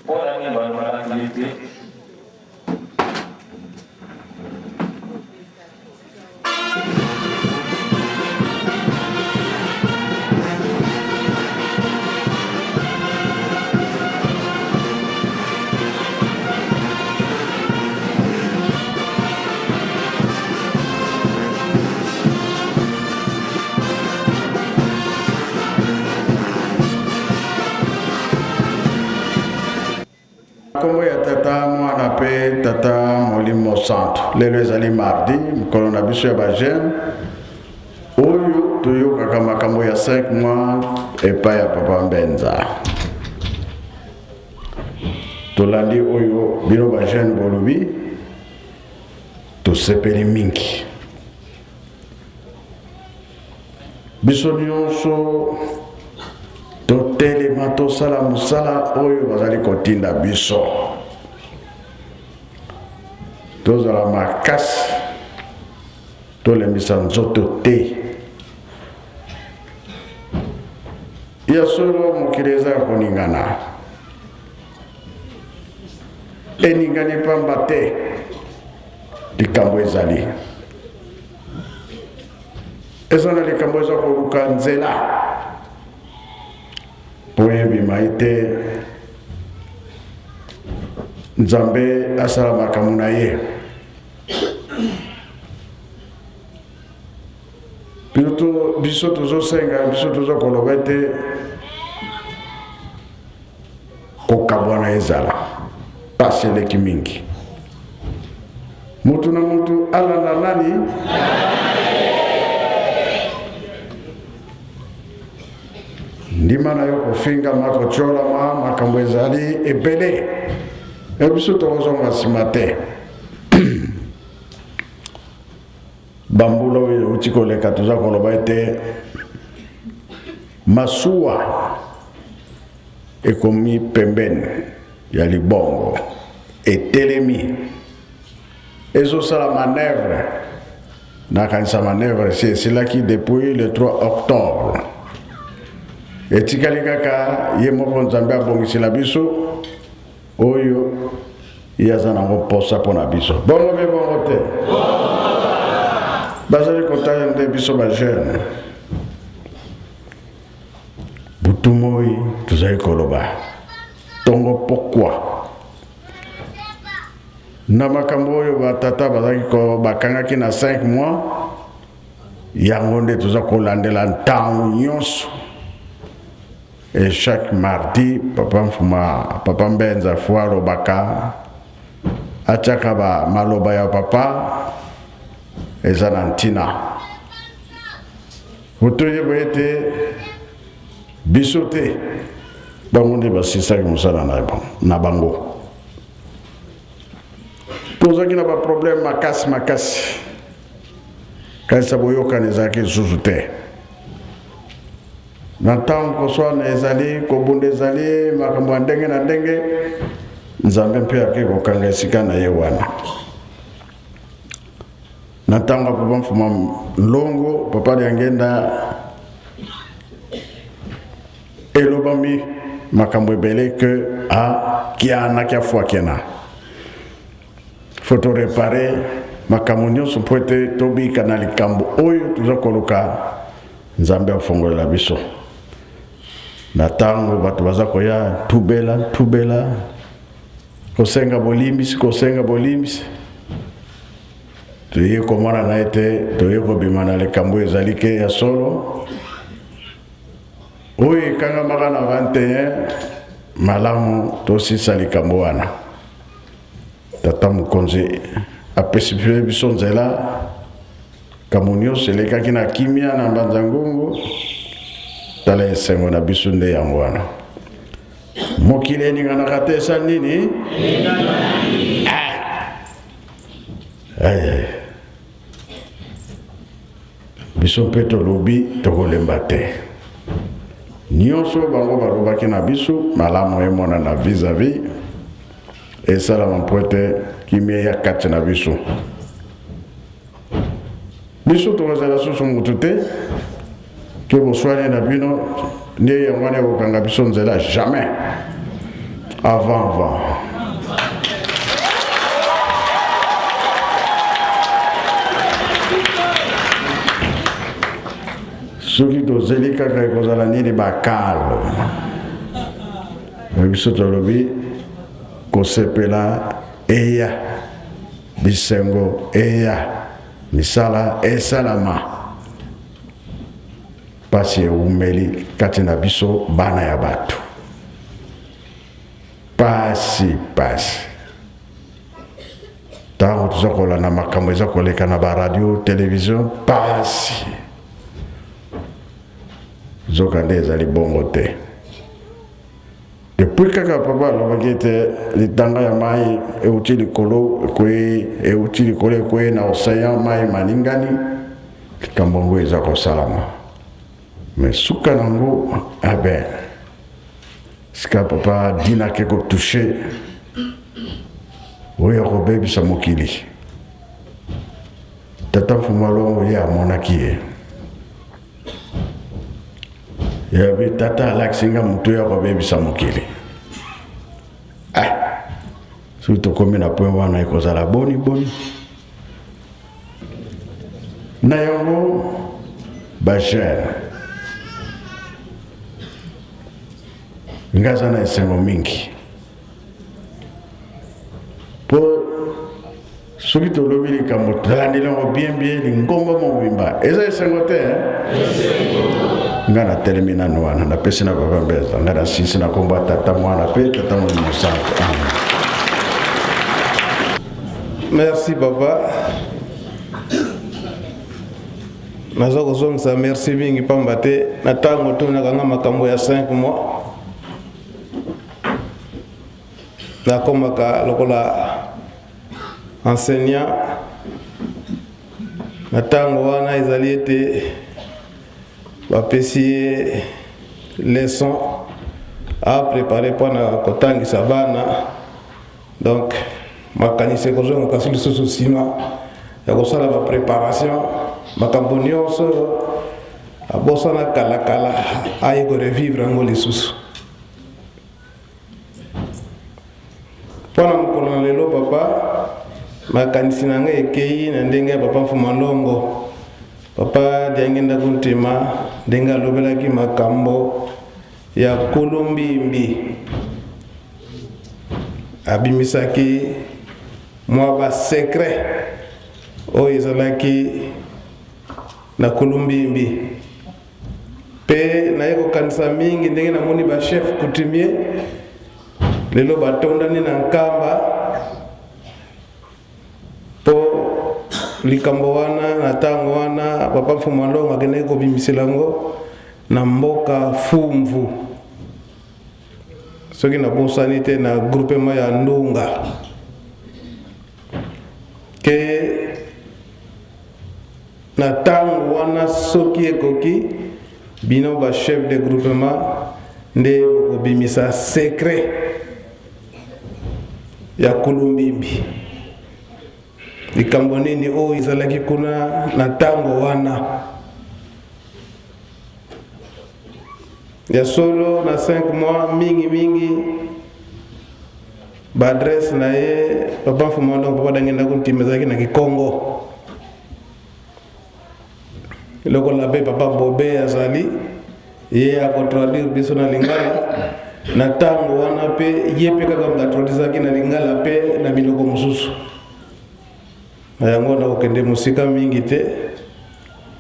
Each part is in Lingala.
Mpo na nini balobelaki ye te? Nkombo ya Tata, Mwana mpe Tata Molimo Santu. Lelo ezali mardi, mokolo na biso ya bajeune oyo toyokaka makambo ya 5 mois epai ya Papa Mbenza. Tolandi oyo bino bajeune bolobi, tosepeli mingi. Biso nyonso totelema tosala mosala oyo bazali kotinda biso. Tozala makasi, tolembisa nzoto te. Ya solo mokili eza ya koningana, eningani pamba te likambo ezali eza na likambo eza koluka nzela mpo ebima ete Nzambe asala makambo na ye. Biso tozosenga, biso tozokoloba ete kokabwana ezala pasi eleki mingi. Mutu na mutu alanda nani? Ndima na yo kofingama, kotyolama, makambo ezali ebele. E biso tokozonga nsima te. Bambula oyo euti koleka toza koloba ete masuwa ekomi pembeni ya libongo etelemi ezosala manœuvre. Nakanisa manœuvre esi esilaki depuis le 3 octobre. Etikali kaka ye moko Nzambe abongisela biso oyo ye aza nango mposa mpo na biso. Bongo mpe bongo te, bazali kotala nde biso ba jeune butu moi tozali koloba tongo pokwa na makambo oyo batata bazalaki bakangaki na 5 mois yango nde toza kolandela ntango nyonso. Et chaque mardi papa Mfuma, papa Mbenza fo alobaka, atiaka ba maloba ya papa eza na ntina. Po toyeba ete biso te, bango nde basilisaki mosala na bango. Tozalaki na ba problème makasi makasi, kanisa boyokani ezalaki lisusu te. Na ntango koswana ezali, kobunda ezali, makambo ya ndenge na ndenge, Nzambe mpe ake kokanga esika na ye wana. Na ntango ya Papa Mfuma Nlongo, Papa Diangenda, elobami makambo ebele ke a kiana kia fuakiana. Faut to reparer makambo nyonso mpo ete tobika na likambo oyo toza koluka Nzambe afongolela biso. Na ntango bato baza koya tubela tubela kosenga bolimbisi kosenga bolimbisi, toye komona na ete toye kobima na likambo ezali ke ya solo oyo ekangamaka na 21 malamu tosisa likambo wana. Tata mokonzi apesi mpe biso nzela, kambo nyonso elekaki na kimia na Mbanza Ngungu. Tala esengo na biso nde yango wana. Mokili eninganaka te, esali nini? Ah. Ay, ay. Biso mpe tolobi tokolemba te. Nyonso bango balobaki na biso malamu emonana vis-à-vis esalama mpo ete kimia eya kati na biso. Biso tokozala susu mutu te ke boswani na bino nde yango wana ekokanga biso nzela, jamais. Avant avant. Soki tozeli kaka ekozala nini bakalo. Biso tolobi kosepela eya, bisengo eya, misala esalama. Pasi ewumeli kati na biso bana ya bato. Pasi pasi. Ntango toza kolanda makambo eza koleka na ba radio, television, pasi. Nzokande ezali bongo te. Depuis kaka papa alobaki ete litanga ya mai euti likolo ekwei, euti likolo ekwei na océan, mai maningani, likambo yango eza kosalama. Mais suka nango, ah ben, sika papa Dina ake kotouche oyo akobebisa mokili. Tata Mfumu Alongo ye amonaki ye. Yabi tata alakisi nga moto ya kobebisa mokili. Ah, soki tokomi na point wana ekozala boni boni. Na yango ba jeune nga aza na esengo mingi mpo soki tolobi likambo tolandeli yango bien bien lingomba mobimba eza esengo te eh? Nga natelemi nanu wana, napesi na papa Mbeza, nga nasilisi na kombo ya tata mwana mpe tata molimo mosantu. Amen. Merci papa. Naza kozongisa merci mingi pamba te na ntango otunaka nga makambo ya 5 mois nakomaka lokola enseignant na ntango wana ezali ete bapesi ye leçon a prepare mpona kotangisa bana. Donc makanisi ekozonga kasi lisusu nsima ya kosala ba préparation, makambo nyonso abosana kalakala aye korevivre yango lisusu. Mpo na mokolo na lelo papa, makanisi na ngai ekei na ndenge ya papa Mfuma Ndongo, papa Diangenda Kuntima, ndenge alobelaki makambo ya Kulumbimbi. Abimisaki mwa ba secret oyo ezalaki na Kulumbimbi. Pe naye kokanisa mingi ndenge namoni ba chef coutumier lelo batondani na Nkamba po likambo wana na ntango wana papa Mfumu Alongo akendaki kobimisela yango na mboka Fumvu, soki nabosani te na groupement ya Ndunga ke na ntango wana soki ekoki bino ba chef de groupement nde bokobimisa secret ya Kulumbimbi. Likambo nini oyo ezalaki kuna na ntango wana? Ya solo na 5 mois mingi mingi ba adresse na ye papa Mfumu Alongo, papa Dangenda Kuntima ezalaki na Kikongo. Lokola pe papa Bobe azali ye akotraduire biso na lingala na ntango wana, pe ye pe kaka moto atraduisaki na lingala pe na minoko mosusu. Na yango nakokende mosika mingi te,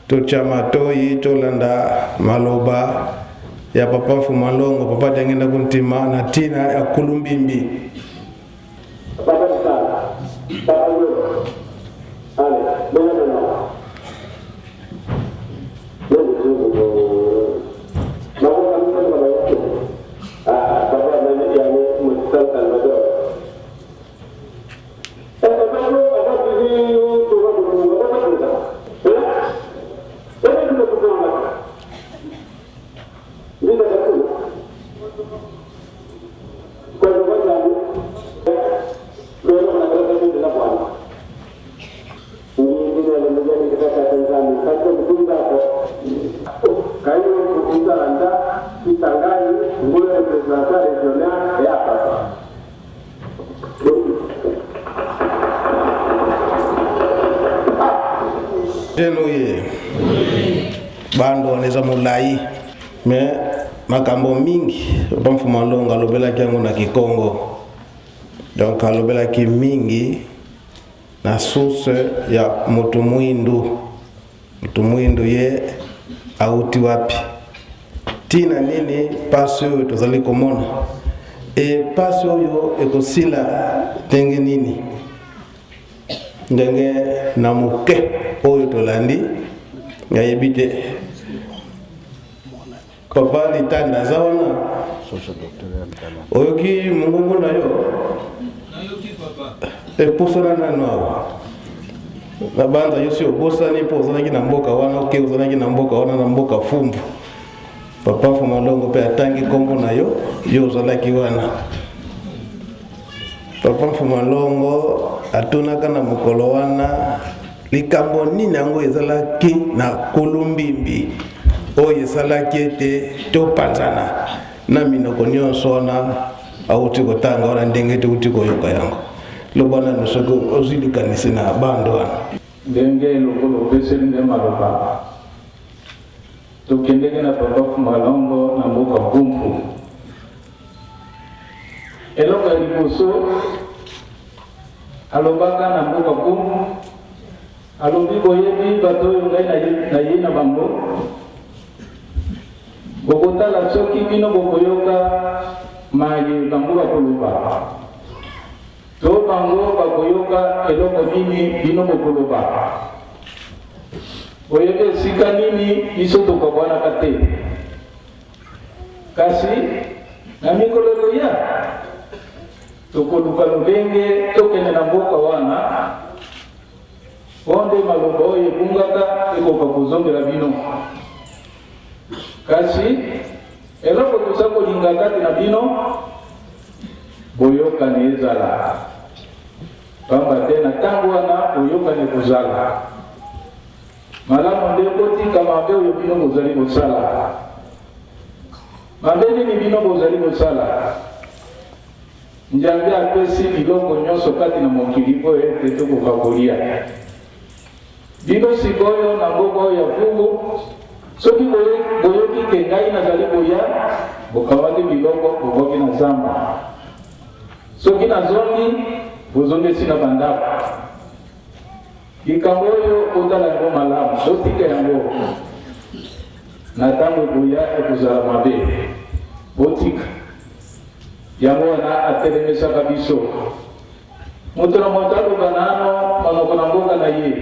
totya matoi tolanda maloba ya papa Mfumu Alongo, papa Diangenda Kuntima na ntina ya Kulumbimbi. Bando wana eza molai me makambo mingi papa Mfuma Longo alobelaki yango na Kikongo. Donc alobelaki mingi na source ya moto mwindu. Moto mwindu ye auti wapi? Ntina nini pasi oyo tozali komona? E pasi oyo ekosila ndenge nini? Ndenge na moke oyo tolandi, nayebi te. Papa Litanda aza wana, oyoki mongongo na yo epusana nano awa na banza yo si obosani mpo ozalaki na mboka wana. Oke, ozalaki na mboka wana, na mboka Fumbu. Papa Fumalongo mpe atangi nkombo na yo, yo ozalaki wana. Papa Mfumalongo atunaka na mokolo wana likambo nini yango ezalaki na Kulumbimbi oyo esalaki ete topanzana na minoko nyonso wana auti kotanga wana, ndenge touti koyoka yango. Loba nano soki ozwi likanisi na bando wana. Ndenge lokola opeseli nde maloba, tokendeki na papa Fumalongo na mboka Bumbu. Eloko ya liboso alobaka na mboka Bumbu, alobi: "Boyebi bato oyo ngai nayei na bango, bokotala soki bino bokoyoka maye bango bakoloba to bango bakoyoka eloko nini bino bokoloba. Boyebi esika nini biso tokabwanaka te, kasi na mikolo ekoya tokoluka lolenge tokende na mboka wana mpo nde maloba oyo ebungaka ekoka kozongela bino. Kasi eloko toza kolinga kati na bino, boyokani ezala, pamba te na ntango wana boyokani ekozala malamu nde botika mabe oyo bino bozali kosala. Mabe nini bino bozali kosala? Nzambe apesi biloko nyonso kati na mokili mpo ete tokoka kolia. Bino sikoyo na mboka oyo ya Fungu, soki boyoki ke ngai nazali koya, bokamati biloko, boboki na zamba. Soki nazongi, bozongesi na bandako. Likambo oyo botala yango malamu, botika yango. Na ntango ekoya ekozala mabe, botika yango." Wana atelemisaka biso, moto na moto aloba nano monoko na mboka na ye.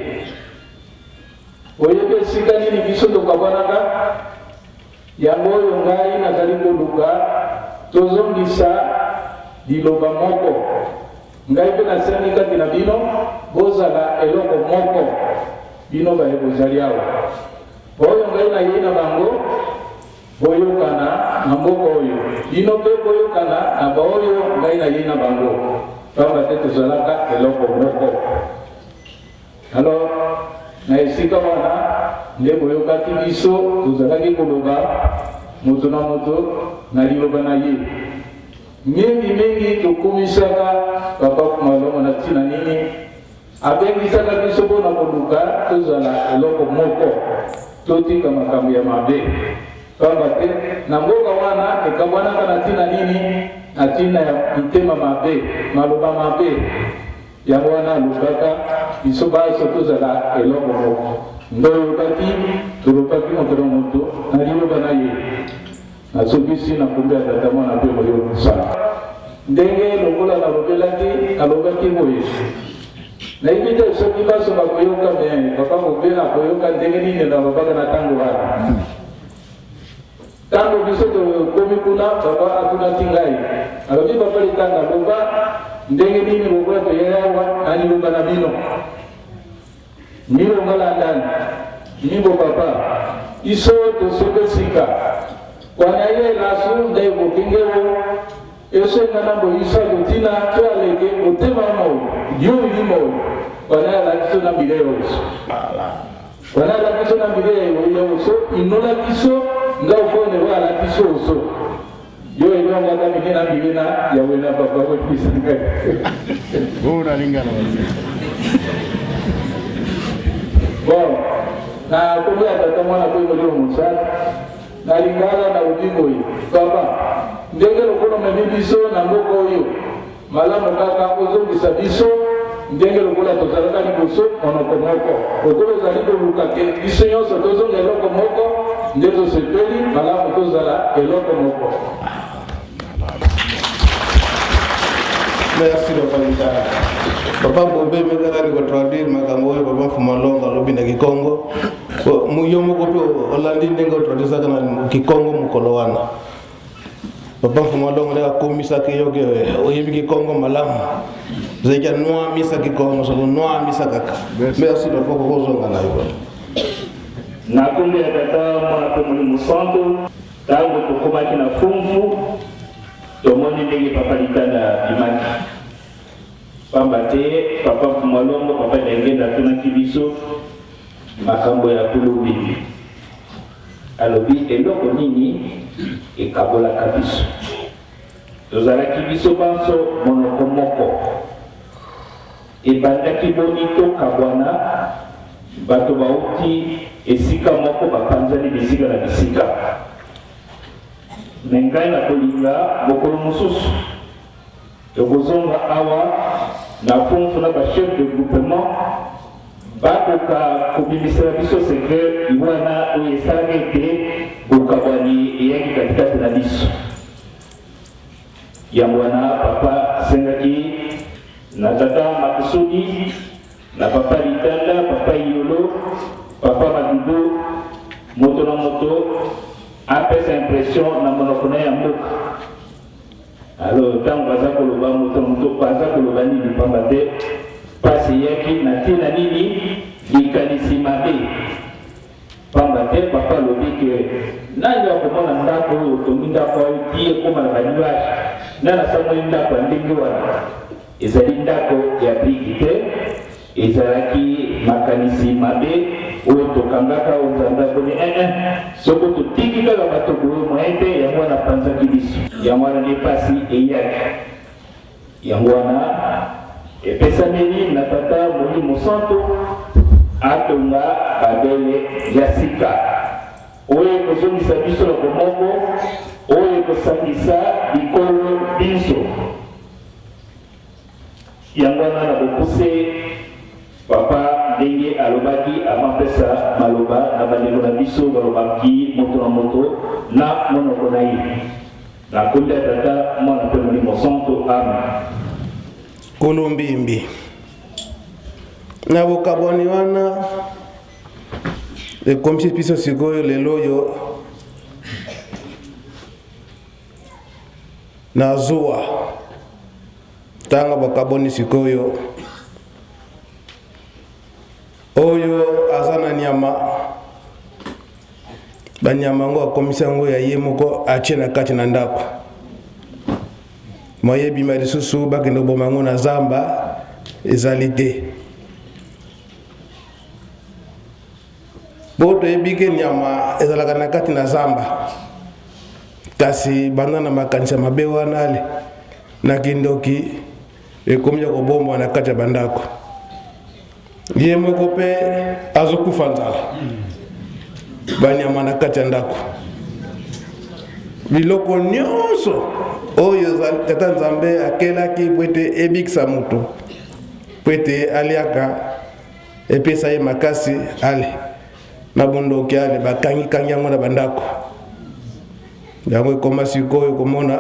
"Oyebi esika nini biso tokabwanaka? Yango oyo ngai nazali koluka tozongisa liloba moko. Ngai mpe nasengi kati na bino bozala eloko moko, bino baye bozali awa, oyo ngai nayei na bango. Boyokana na mboka oyo, bino mpe boyokana na baoyo ngai nayei na bango, pamba te tozalaka eloko moko." Alors na esika wana nde boyokaki biso tozalaki koloba moto na moto na liloba na ye. Mingi mingi tokumisaka papa Fumalongo na ntina nini abengisaka biso mpona koluka tozala eloko moko, totika makambo ya mabe, pamba te na mboka wana ekabwanaka na ntina nini? Na ntina ya mitema mabe, maloba mabe. Yango wana alukaka biso baso tozala eloko moko. Nde oyokaki tolobaki moto na moto na liloba na ye. Nasukisi na nkombo ya Tata, Mwana mpe Molimo Mosantu. Ndenge lokola nalobelaki, nalobaki boye: nayebi te soki baso bakoyoka, me papa Bobe akoyoka ndenge nini nalobaka na ntango wana. Ntango biso tokomi kuna, papa atunaki ngai, alobi: "Papa Litanga, loba ndenge nini lokola toyei awa na liloba na bino." Milonga landani mibo: "Papa, iso tosobe sika kwana ye lasu nde bokengewo esenga na boyisa kotina to aleke motema moyo yo ili moyo kwana alaki so na bile oso kwana alaki so na bile oyo oso inola biso nga ofone oyo alaki so oso yo elonga ata mine na bile na yawe na papa kopisa ngai." Bona lingala. Bon. Na kombo ya Tata, Mwana mpe Molimo Mosantu, na Lingala nalobi boye, Papa, ndenge lokola omemi biso na mboka oyo, malamu kaka ozongisa biso ndenge lokola tozalaka liboso, monoko moko. Lokola ozali koluka ke biso nyonso tozonga eloko moko, nde tosepeli, malamu tozala eloko moko. Merci papa Litala. Papa Bobe mekaka ko traduire makambo oyo papa Mfuma Longo alobi na Kikongo. Yo moko mpe olandi ndenge otraduisaka na Kikongo mokolo wana. Papa Mfuma Longo ndenge akomisaki yo ke oyebi Kikongo malamu. Ozalaki anwamisa Kikongo, soko nwamisa kaka. Merci papa, kokozonga na yo. Na kombo ya Tata, Mwana mpe Molimo Santo. Tango tokomaki na Fumfu, tomoni ndenge Papa Litanda abimaki. Pamba te Papa Mfumua Longo, Papa Diangienda atunaki biso makambo ya Kulubimbi. Alobi eloko nini ekabolaka biso? Tozalaki biso banso monoko moko. Ebandaki boni tokabwana, bato bauti esika moko bapanzani bisika na bisika. Me ngai nakolinga mokolo mosusu tokozonga awa na fumfu na ba chef de groupement bakoka kobimisela biso secret wana oyo esalaka ete bokabwani eyaki katikati na biso. Yango wana papa asengaki na tata Makusudi, na papa Litanda, papa Iyolo, papa Madudo, moto na moto apesa impression na monoko na ye ya mboka. Alors ntango baza koloba moto na moto baza koloba nini, pamba te pasi eyaki na ntina nini? Likanisi mabe. Pamba te papa alobi ke nani akomona ndako oyo otongi ndako oyo ti ekoma na ba nuage nani asamoli ndako ya ndenge wana ezali ndako ya briki te ezalaki makanisi mabe oyo tokangaka oyo nzambe akoni eh, eh, soko totiki kaka bato boye moyen te yango wana apanzaki biso yango wana nde mpasi eyaki Yango wana epesameli na Tata Molimo Santu atonga Babele ya sika, oyo ekozongisa biso na bomoko, oyo ekosangisa bikolo binso. Yango wana na bokuse Papa ndenge alobaki avant apesa maloba na bandeko na biso balobaki moto na moto na monoko na ye. Na kombo ya Tata, Mwana mpe Molimo Santo. Amen. Kolo mbimbi na bokabwani wana ekomisi biso sikoyo lelo oyo na zuwa ntango bakabwani sikoyo oyo aza na nyama banyama yango akomisi yango ya ye moko atie na kati na ndako moye ebima lisusu bakende koboma yango na zamba ezali te po toyebi ke nyama ezalaka na kati na zamba kasi banda na makanisi ya mabe wana ale na kindoki ekomi ya kobombwa na kati ya bandako ye moko mpe azokufa nzala banyama na kati ya ndako biloko nyonso oyo tata nzambe akelaki mpo ete ebikisa moto mpo ete aliaka epesa ye makasi ale na bondoki ale bakangikangi yango na bandako yango ekoma sikoyo komona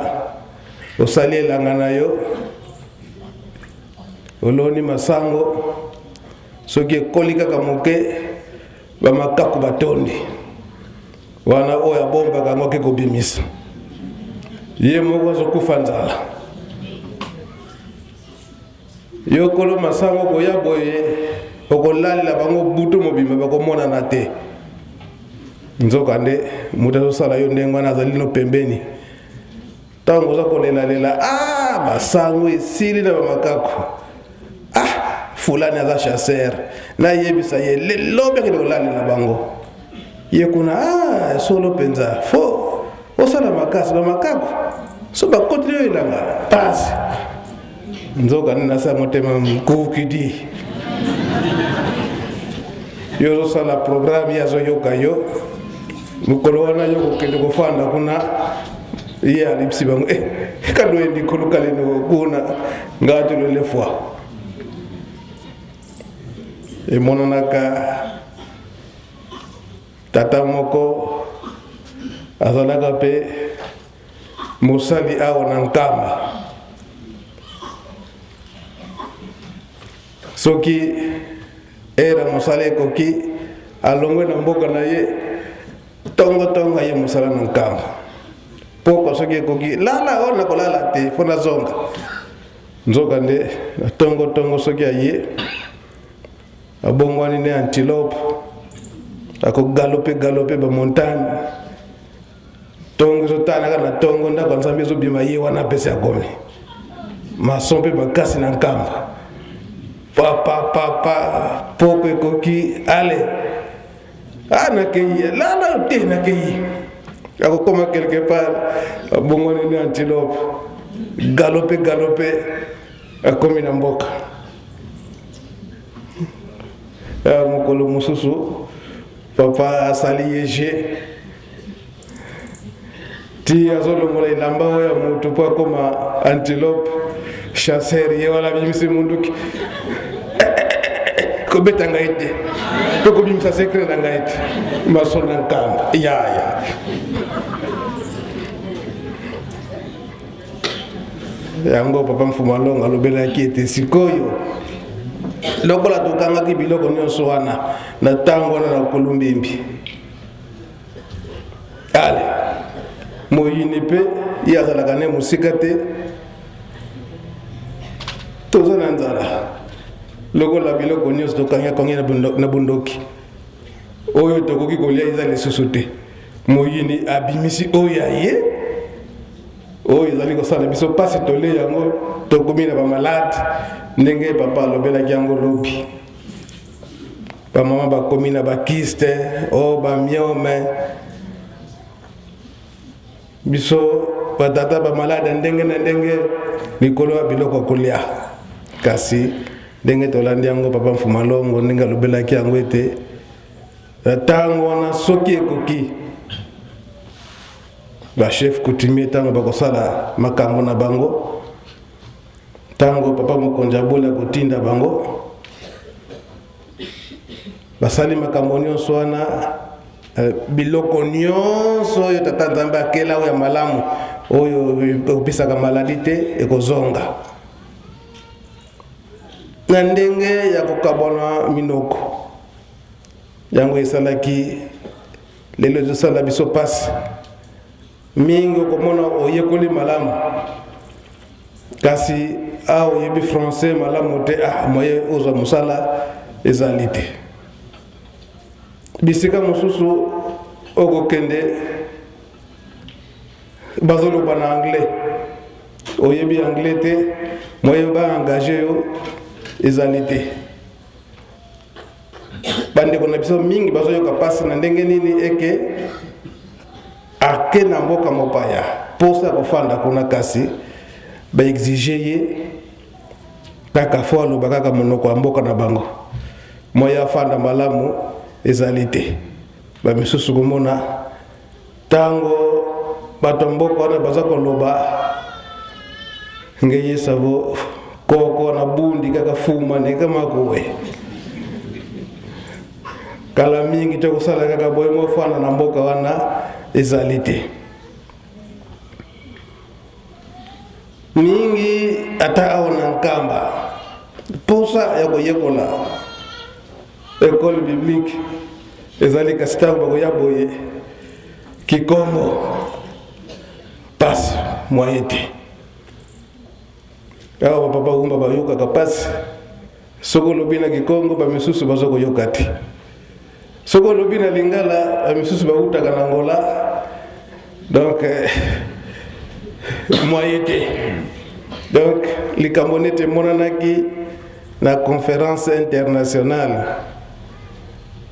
osali elanga na yo oloni masango soki ekoli kaka moke bamakaku batondi wana oyo abombaka yango ake kobimisa ye moko azokufa nzala yo kolo masango koya boye okolalela bango butu mobimba bakomonana te nzokande moto azosala yo ndenge wana azali no pembeni Ntango oza kolelalela ah, masango esili na bamakaku ah, fulani aza chasseur nayebisa ye lelo akende kolalela bango ye kuna ah, solo mpenza fo osala makasi bamakaku so bakoteli yo elanga pasi nzoka nde nasa motema mkukidi. Yo ozosala programme, ye azoyoka yo. Mokolo wana yo kokende kofanda kuna, ye alibisi bango eh, kado ye likolo kaleno kuna nga tolole fois emonanaka. Tata moko azalaka mpe mosali awa na Nkamba. Soki era mosala ekoki, alongwe na mboka na ye tongo tongo aye mosala na Nkamba. Pokwa soki ekoki, lala oyo nakolala te mpo nazonga. Nzoka nde na tongo tongo soki aye abongwani ne antilope, akogalope galope ba montagne. Tongo ezotanaka na tongo, ndako ya Nzambe ezobima, ye wana apesi akomi mason mpe makasi na Nkamba. Papa papa, poko ekoki, ale ah, nakei lala te, nakei. Akokoma quelque part, abongwani ne antilope, galope galope, akomi na mboka. Mokolo mosusu papa asali ye je ti azolongola elamba oyo ya motu mpo akoma antilope chasseur, ye wana abimisi munduki, kobeta ngai te mpe kobimisa secret na ngai te, maso na Nkamba yaya. Yango papa Mfumu Alongo alobelaki ete sikoyo lokola tokangaki biloko nyonso wana na ntango wana na Kolumbimbi, ale moyini mpe ye azalaka ne mosika te. Toza na nzala, lokola biloko nyonso tokangi na bondoki, oyo tokoki kolia eza lisusu te. Moyini abimisi oyo ya ye oyo ezali kosala biso mpasi, tole yango, tokomi na bamalade. Ndenge papa alobelaki yango lobi, bamama bakomi na bakiste o bamyome, biso batata bamalade ya ndenge na ndenge likolo ya biloko ya kolia. Kasi ndenge tolandi yango, papa Mfuma Longo ndenge alobelaki yango ete ntango wana soki ekoki, bachef coutumier ntango bakosala makambo na bango, ntango papa mokonzi abola kotinda bango, basali makambo nyonso wana, biloko nyonso oyo tata Nzambe akela, oyo ya malamu, oyo ekopesaka maladi te, ekozonga na ndenge ya kokabwana minoko. Yango esalaki lelo ezosala biso mpasi mingi. Okomona oyekoli malamu, kasi awa oyebi français malamu te, ah, moye ozwa mosala ezali te. Bisika mosusu okokende, bazoloba na anglais, oyebi anglais te, moye baengage yo ezali te. Bandeko na biso mingi bazoyoka mpasi na ndenge nini eke ake na mboka mopaya, mposa ya kofanda kuna, kasi baexige ye kaka fo aloba kaka monoko ya mboka na bango, moya afanda malamu ezali te. Bamisusu komona ntango bato ya mboka wana baza koloba ngeye savo koko na bundi kaka fuma ndenge makowe kala mingi te, kosala kaka boye mofanda na mboka wana ezali te mingi. Ata awa na Nkamba, mposa ya koyekola école biblique ezali, kasi ntango bakoya boye kikongo pasi, moye te. Awa bapapa Wumba bayokaka pasi soki olobi na kikongo, bamisusu baza koyoka te. Soki olobi na lingala, bamisusu bautaka na Ngola, donc moye te. Donc likambo neti emonanaki na conférence internationale,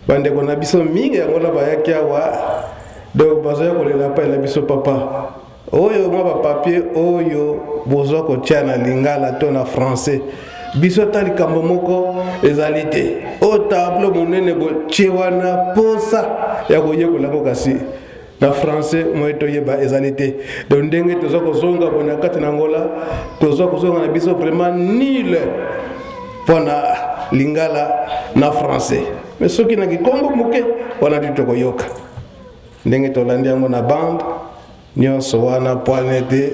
bandeko na biso mingi yango na bayaki awa, donc bazoya kolela epai na biso: "Papa, oyo mwa bapapier oyo bozwa kotia na lingala to na français." Biso ata likambo moko ezali te. Oyo tableau monene botie wana posa ya koyekola yango kasi na français moye toyeba ezali te. Donc ndenge toza kozonga boye na kati na Angola, toza kozonga na biso vraiment nul mpona lingala na français. Mais soki na kikongo moke wana ti tokoyoka ndenge tolandi yango na bande nyonso wana pwane te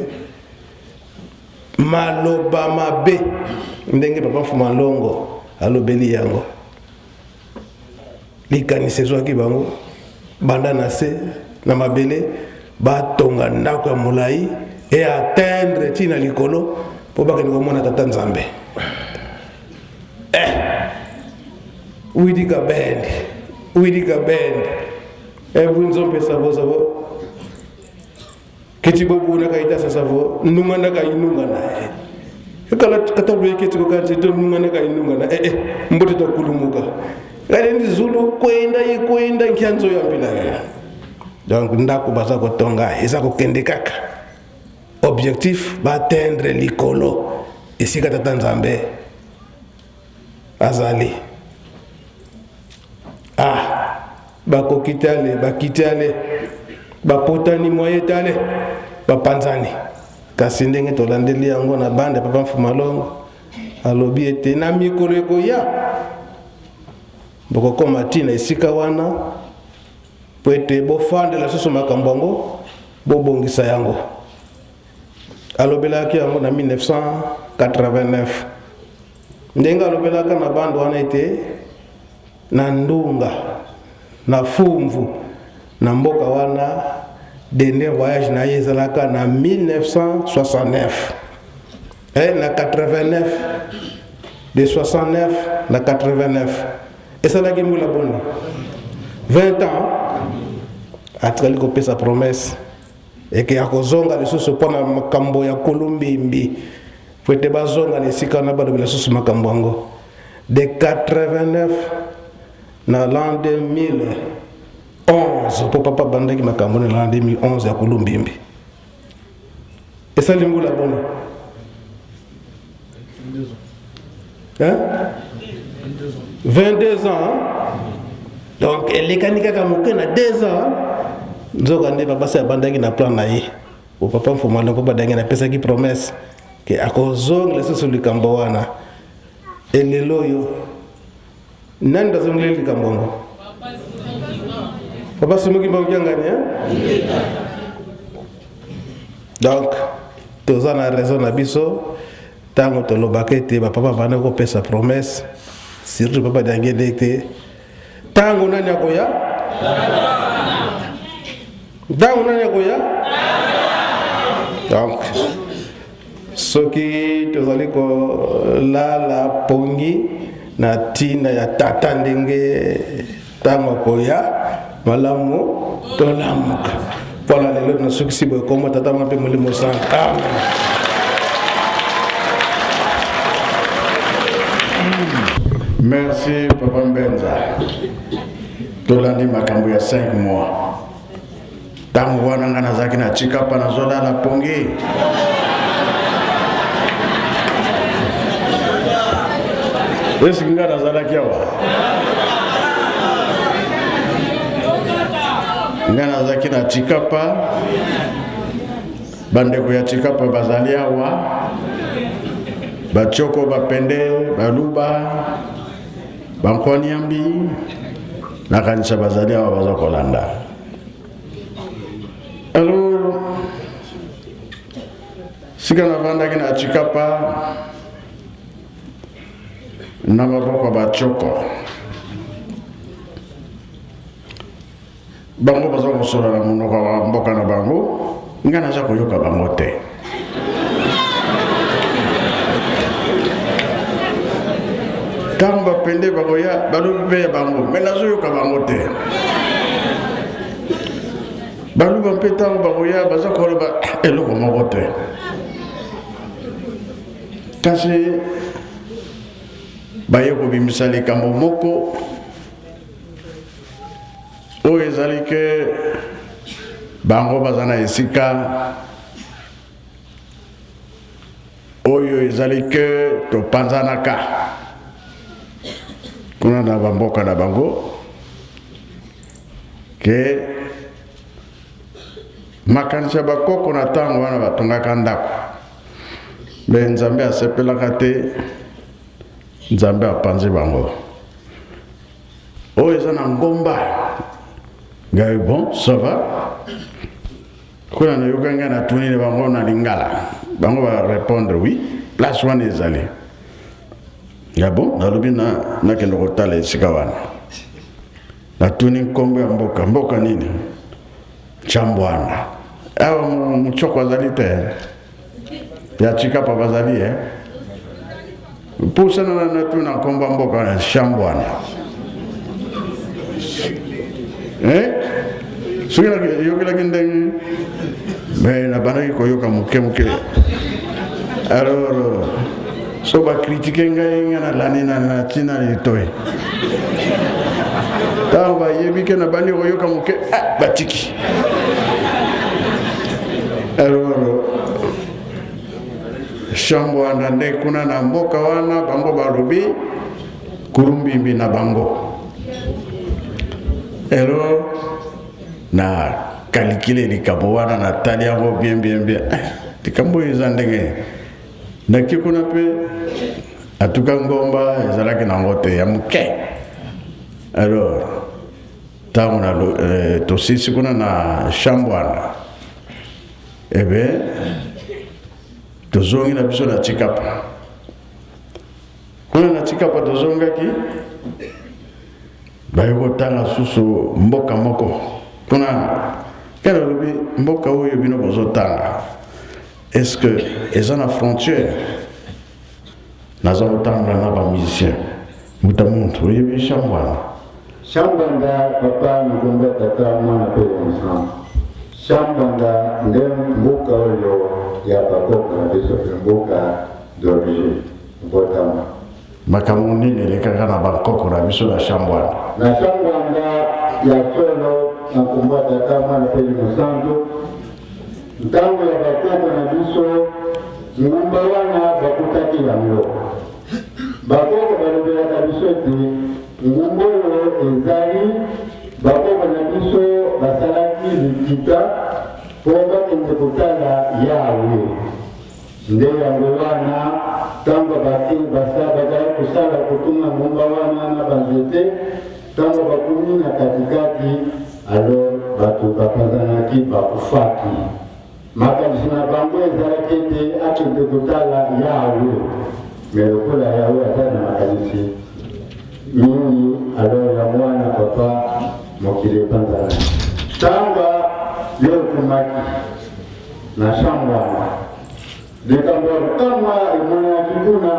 Maloba mabe ndenge papa Mfuma Longo alobeli yango, likanisi ezwaki bango banda na se na mabele batonga ndako ya molai e atteindre ti na likolo mpo bakende komona tata Nzambe. Eh, widika bend widika bend ebunzompe savo savo Kiti bobu na kaita sasa vo nunga na kai nunga na eh. Kala kata lwe kiti ko kanti to nunga na kai nunga na eh eh mbote to kulumuka. Kale ndi zulu kwenda ye kwenda nkyanzo ya mbila ya. Donc ndako baza kotonga eza kokende kaka. Objectif ba atteindre likolo esika tata Nzambe azali. Ah bakoki te ale bakiti ale bapotani moye te ale bapanzani kasi ndenge tolandeli yango na bande ya papa Mfumalongo alobi ete na mikolo ekoya bokokoma ti na esika wana mpo ete bofandela susu makambo yango bobongisa yango alobelaki yango na 1989 ndenge alobelaka na bande wana ete Na Ndunga, na Fumvu, na mboka wana dernier voyage na ye ezalaka na 1969 eh, na 89 de 69 na 89 esalaki mbula boni 20 ans atikali kopesa promesse eke akozonga lisusu mpo na makambo ya kulumbimbi mpo ete bazonga na esika wana balobela lisusu makambo yango De 89 na l'an 2011 mpo papa abandaki makambo na l'an 2011 ya kulumbimbi esali mbula boni hein? 22 ans donc elekani kaka moke na 2 ans nzoka nde babasi abandaki na plan na ye po papa mfuma longo badangi napesaki promesse ke akozonga lisusu likambo wana elelo oyo nani bazongeli likambo yango papa simoki mbaokiangani eh? donc toza na raison na biso ntango tolobaka ete bapapa banda kopesa promesse surtout papa diangende ete ntango nani akoya ntango nani akoya donc soki tozali kolala pongi na ntina ya tata ndenge ntango akoya malamu tolamuka mpona lelo nasukisi boye kombo tata mwana mpe molimo santu amen Merci Papa Mbenza. Tolandi makambo ya 5 mois. Ntango wana ngai nazalaki na Tshikapa nazolala pongi. Eske ngai nazalaki awa? Ngai nazalaki na Tshikapa, bandeko ya Tshikapa bazali awa, bachoko, bapende, baluba, bankwaniambi, nakanisa bazali awa baza kolanda. Alors, sika navandaki na Tshikapa na maboko ya bachoko bango baza kosola na monoko ya mboka na bango ngai naza koyoka bango te ntango bapende bakoya balobi mpe ya bango me nazoyoka bango te baluba mpe ntango bakoya baza koloba eloko moko te kasi baye kobimisa likambo moko oyo ezali ke bango baza na esika. Oyo ezali ke topanzanaka kuna na bamboka na bango ke makanisi ya bakoko na ntango wana batongaka ndako me Nzambe asepelaka te, Nzambe apanzi bango. Oyo eza na ngomba ngai, bon ça va kuna nayoka ngai natuni na bango na lingala, bango ba répondre oui, place wana ezali ya bon. Nalobi na nakende kotala esika wana, natuni nkombo ya mboka, mboka nini? Chambwana. Awa muchoko azali te ya Chikapa bazali eh? Pusana na natuna nkombo ya mboka wana Chambwana eh? Soki nayokelaki ndenge me nabandaki koyoka moke moke, alors so bakritike ngai, ngai nalandi na ntina litoi. Ntango bayebi ke nabandi koyoka moke, ah, batiki. Alors chambre wana nde kuna na mboka wana bango balobi kulumbimbi na bango. Elo na kalikile likambo wana, natali yango bien bien bien, eh, likambo oyo eza ndenge naki kuna mpe atuka ngomba ezalaki nango te ya moke. Alors ntango na eh, tosisi kuna na chambre wana, ebe tozongi na biso na Chikapa. Kuna na Chikapa tozongaki, baye kotanga susu mboka moko kuna. Kala alobi mboka oyo bino bozotanga, est ce que eza na frontière? Naza kotambola na bamusicien muta muntu oyebi Chambwana. Chambwanda papa nkombo ya tata mwana mpe mosantu. Chambwanda nde mboka oyo ya bakoko na biso mpe mboka d'origine botama. Makambo nini elekaka na bankoko na biso na Chambwanda? Na Chambwanda ya solo na nkombo ya tata mwana mpe mosantu, ntango ya bakoko na biso ngumba wana bakutaki yango. Bakoko balobelaka biso ete ngumba oyo ezali bakoko na biso basalaki likita mpo bakende kotala Yawe. Nde yango wana ntango bazalaki kosala kotunga ngumba wana na banzete, ntango bakomi na katikati, alors bato bapanzanaki, bakufaki. Makanisi na bango ezalaki ete akende kotala Yawe, me lokola Yawe aza na makanisi mingi, alors yango wana papa mokili epanzanaki. Ntango yo okomaki na chambre wana, likambo ya kokamwa emonanaki kuna,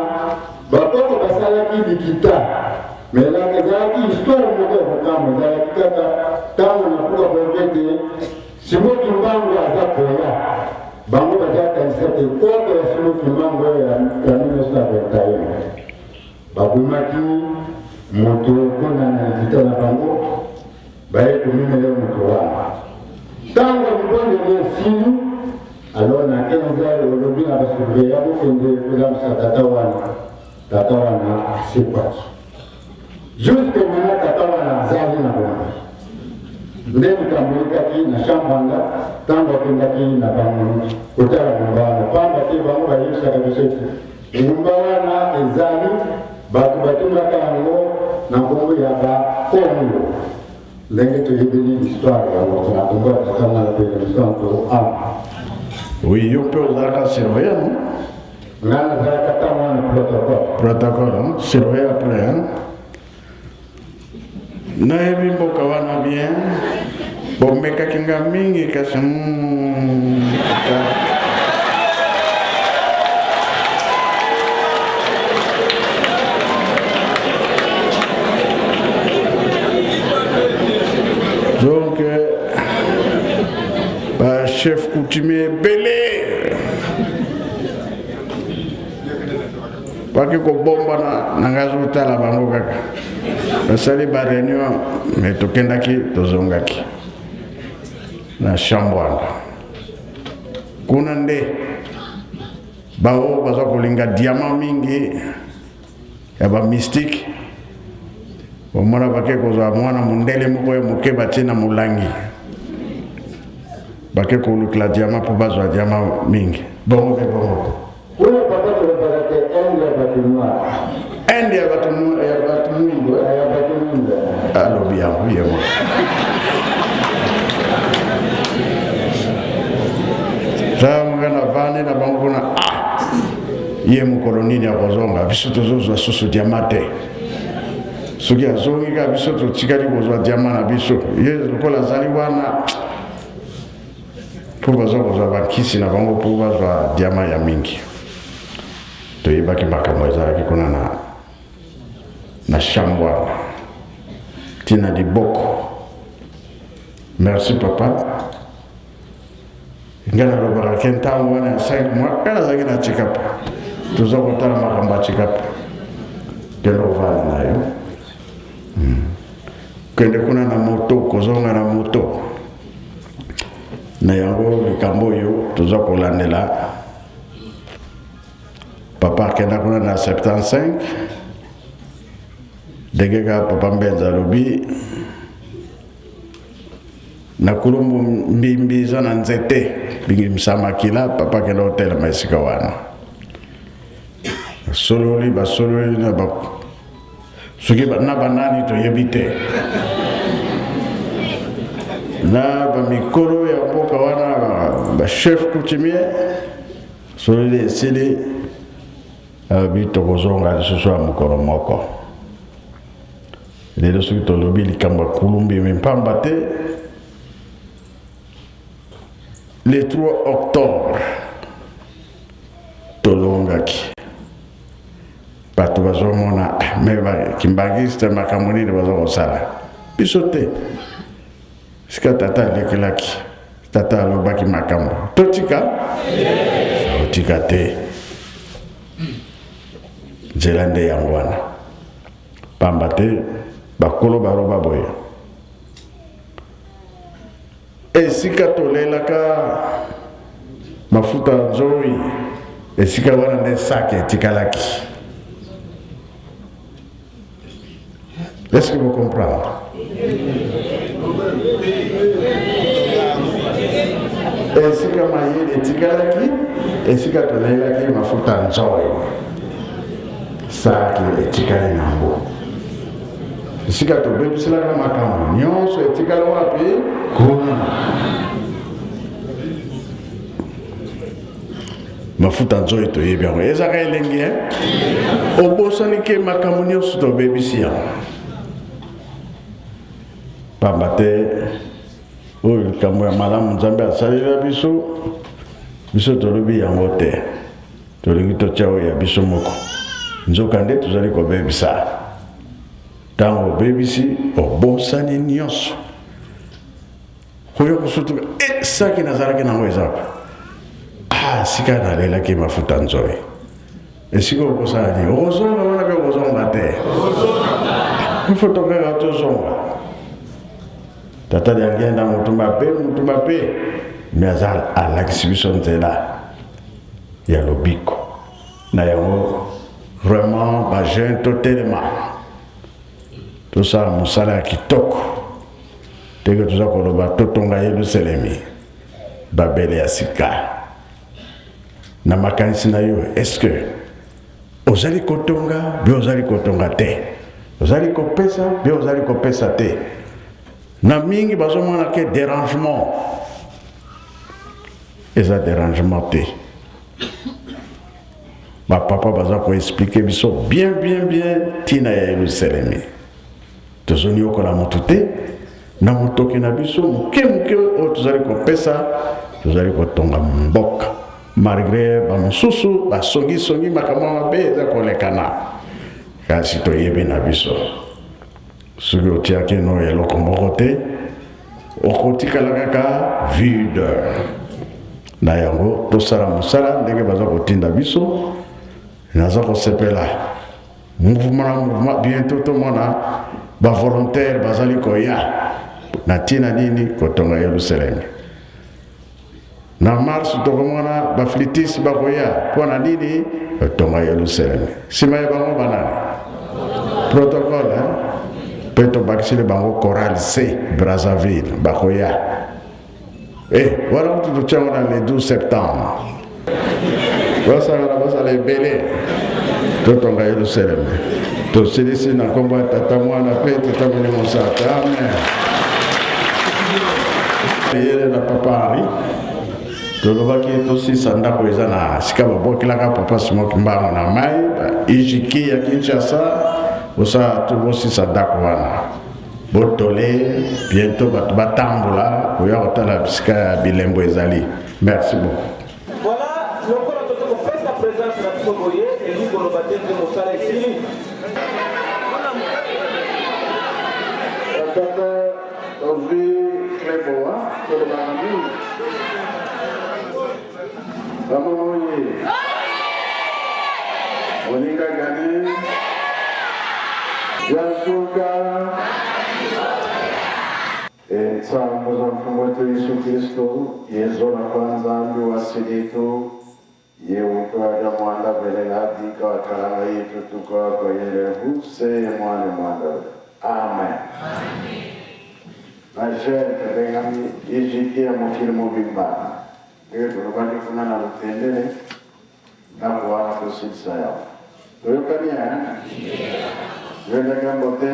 bakoko basalaki likita. Me ezalaki histoire moko ya kokamwa, ezalaki kaka ntango nakuka koyoka ete Simon Kimbangu aza koya, bango baza kanisa te koko ya Simon Kimbangu oyo ya 1921 babomaki moto kuna na likita na bango, baye komemela moto wana. Ntango libondeli esili, alors na 15 heures olobi na basurveya bokende kolamisa tata wana. Tata wana asekwaki. Jusque maintenant tata wana azali na bomoi. Nde likambo elekaki na Chambanga ntango akendaki na bango kotala ngumba wana, pamba te bango bayebisaka biso ete ngumba wana ezali bato batongaka yango na nkombo ya Bakongo, ndenge toyebeli histoire yango na nkombo ya tata mwana mpe mosantu. Amen. Oui, yo mpe ozalaka surveillant, non? Nga nazalaka ntango wana protocole. Protocole, hein? Surveillant après, hein? Nayebi mboka wana bien, bomekaki nga mingi kasi donc ba chef coutumier ebele baki kobombana na ngai, azotala bango kaka, basali ba réunion. Me tokendaki, tozongaki na Chambwanda kuna nde. Baoyo baza kolinga diamant mingi ya ba mystique, omona bake kozwa mwana mondele moko ya moke batie na molangi, bake kolukela diamant mpo bazwa diamant mingi. Bongo mpe bongo. Kuna papa tolobaka te Inde ya bato noir. Inde ya bato ya bato mwindo. Eh? Ya bato mwindo. Alobi yango ye moko. Ntango nga navandi na bango kuna ah ye mokolo nini akozonga biso tozozwa susu diama te soki azongi kaka biso totikali kozwa diama na biso ye lokola azali wana mpo baza kozwa bankisi na bango mpo bazwa diama ya mingi toyebaki makambo ezalaki kuna na, na chambre wana ntina liboko merci papa ngai nalobaka ke ntango wana ya 5 mois ngai nazalaki na chikapa toza kotala makambo ya chikapa kende kovanda na yo hmm. Kende kuna na moto, kozonga na moto. Na yango likambo oyo toza kolandela. Papa akenda kuna na 75 ndenge kaka papa Mbenza alobi na kulumbu mbimbi eza na nzete bingimisa makila papa akenda kotelema esika wana basololi basololi na ba soki na banani toyebi te na bamikolo ya mboka wana bachef coutumier sololi esili alobi tokozonga lisusu ya mokolo moko lelo soki tolobi likambo ya kulumbimi mpamba te le 3 octobre tolongaki bato bazomona ah, me kimbangiste makambo nini baza kosala biso te sika tata alekelaki tata alobaki makambo totika totika te nzela nde yango wana pamba te bakolo baloba boye Esika tolelaka mafuta ya nzoi, esika wana nde saki etikalaki. Est-ce que vous comprenez? Esika mayele etikalaki, esika tolelaki mafuta ya nzoi, saki etikali nango. Esika tobebiselaka makambo nyonso etikala wapi? Kuna. Mafuta nzoi toyebi yango ezaka elengi eh? Obosani ke makambo nyonso tobebisi yango pamba te oyo likambo ya malamu Nzambe asalela biso, biso tolobi yango te. Tolingi totya oyo ya biso moko, nzokande tozali kobebisa. Ntango obebisi, obosani nyonso. Koya kosutuka, e saki nazalaki nango eza wapi? Ah, sika nalelaki mafuta nzoi. Esika okosala nini? Okozonga wana mpe okozonga te. Ifo tokaka tozonga. Tata Diangienda motu mabe, motu mabe, me aza alakisi biso nzela. ya lobiko na yango vraiment ba jeune totelema tosala mosala ya kitoko ndenge toza koloba totonga yelusalemi babele ya sika na makanisi na yo est-ce que ozali kotonga be ozali kotonga te ozali kopesa be ozali kopesa te na mingi bazomona ke dérangement Eza derangement te. Ba papa baza ko expliquer biso bien bien bien tina ya Yelusalemi. Tozoniokola motu te na motoki na biso moke moke oyo tozali kopesa, tozali kotonga mboka malgre bamosusu basongisongi makambo mabe eza kolekana, kasi toyebi na biso Soki otiaki no eloko moko te, okotikala kaka vide. Na yango tosala mosala ndenge baza kotinda biso. Naza kosepela mouvement na mouvement, bientôt tomona ba volontaire bazali koya na ntina nini kotonga Yerusalemi. Na mars tokomona baflitisi bakoya mpo na nini? Kotonga Yelusaleme. Nsima ya bango banani? Protocole hein? Mpe tobakiseli bango chorale C Brazzaville bakoya. Eh, wana kutu totya yango na le 12 septembre. Basangana bazala ebele totonga Yelusaleme. Tosilisi na nkombo ya Tata, Mwana mpe Tata Molimo Santu. Amen. Yele na Papa Henri tolobaki tosisa ndako eza na sika babwakelaka Papa Simon Kimbangu na mai ijiki ya Kinshasa osala tobosisa ndako wana botole bientôt bato batambola koya kotala bisika ya bilembo ezali. Merci beaucoup. Voilà, lokola tozo kopesa presence na biso boye, elingi koloba te nde mosala esili. Tata ozwi Cleboa tolobaka mingi mama oye moninga gani ya suka Nsambo za Mfumu wetu Yesu Kristo yezola kwa Nzambi wa silitu yeukaga mwanda vele adika wakalanga yetu tukako yele huse mwane mwanda vele. Amen. Na jeune tobengami ijiki ya mokili mobimba ndenge tolobaki kuna na lutendele ndako wana tosilisa yango toyokani yoyokaki mbote.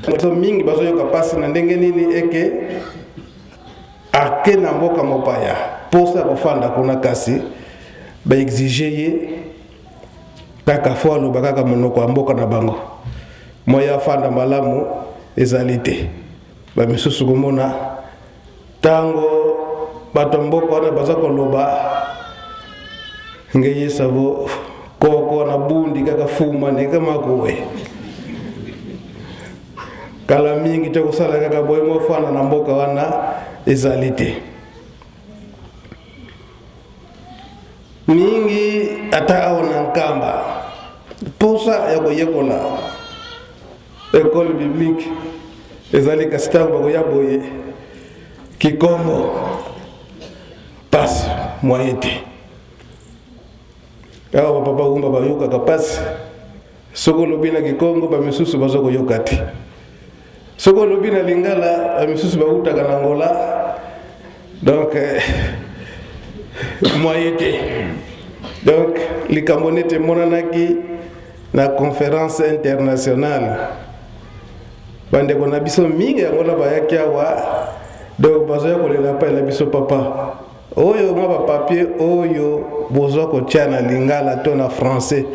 Bato mingi bazoyoka mpasi na ndenge nini eke ake na mboka mopaya mposa ya kofanda kuna, kasi baexige ye kaka fo aloba kaka monoko ya mboka na bango, moya afanda malamu ezali te. Bamisusu komona ntango bato ya mboka wana baza koloba ngeye savo koko na bundi kaka fuma ndenge makowe kala mingi te kosala kaka boye mofanda na mboka wana ezali te mingi ata awa na Nkamba mposa ya koyekola ekole biblique ezali, kasi ntango bakoya boye kikongo pasi mwaye te. Awa bapapa wumba bayokaka pasi soki olobi na kikongo, bamisusu baza koyoka te. Soki olobi na lingala, bamisusu bautaka na Angola, donc mwaye te. Donc likambo neti emonanaki na conférence internationale, bandeko na biso mingi yango na bayaki awa, donc bazoya kolela epai na biso: papa, oyo mwa bapapier oyo bozwa kotia na lingala to na français,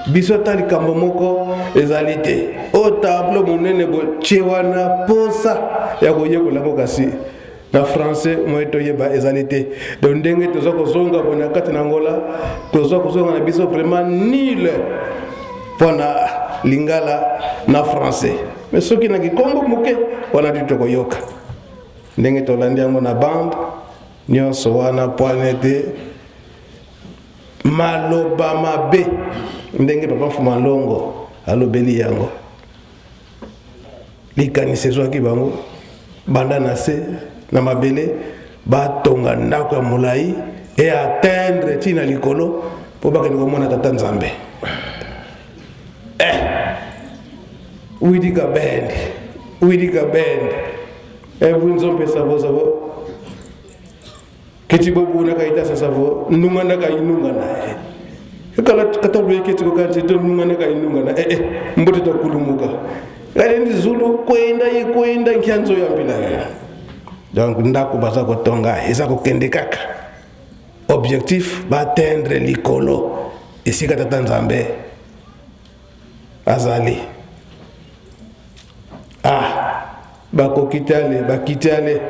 biso ata likambo moko ezali te. Oyo tableau monene botie wana, posa ya koyekola yango, kasi na français moye toyeba ezali te. Donc ndenge toza kozonga boye na kati na Angola, toza kozonga na biso vraiment nul mpona lingala na français, mais soki na kikongo moke wana ti tokoyoka ndenge tolandi yango na bande nyonso wana pwane te. Maloba mabe ndenge papa Mfuma Longo alobeli yango, likanisi ezwaki bango banda na se na mabele, batonga ndako ya molai e atteindre ntina likolo mpo bakende komona tata Nzambe. Eh, widika bend widika bend ebunzompe savo savo kiti bobuna kaita savo nungana kainungana kala kata kiti kokanti to nungana kainungana eh eh mbote takulumuka kale ndi zulu kwenda ikwenda nkyanzo ya mpila. Donc ndako baza kotonga eza kokende kaka, objectif baatteindre likolo esika tata Nzambe azali. Ah, bakoki te ale bakiti ale.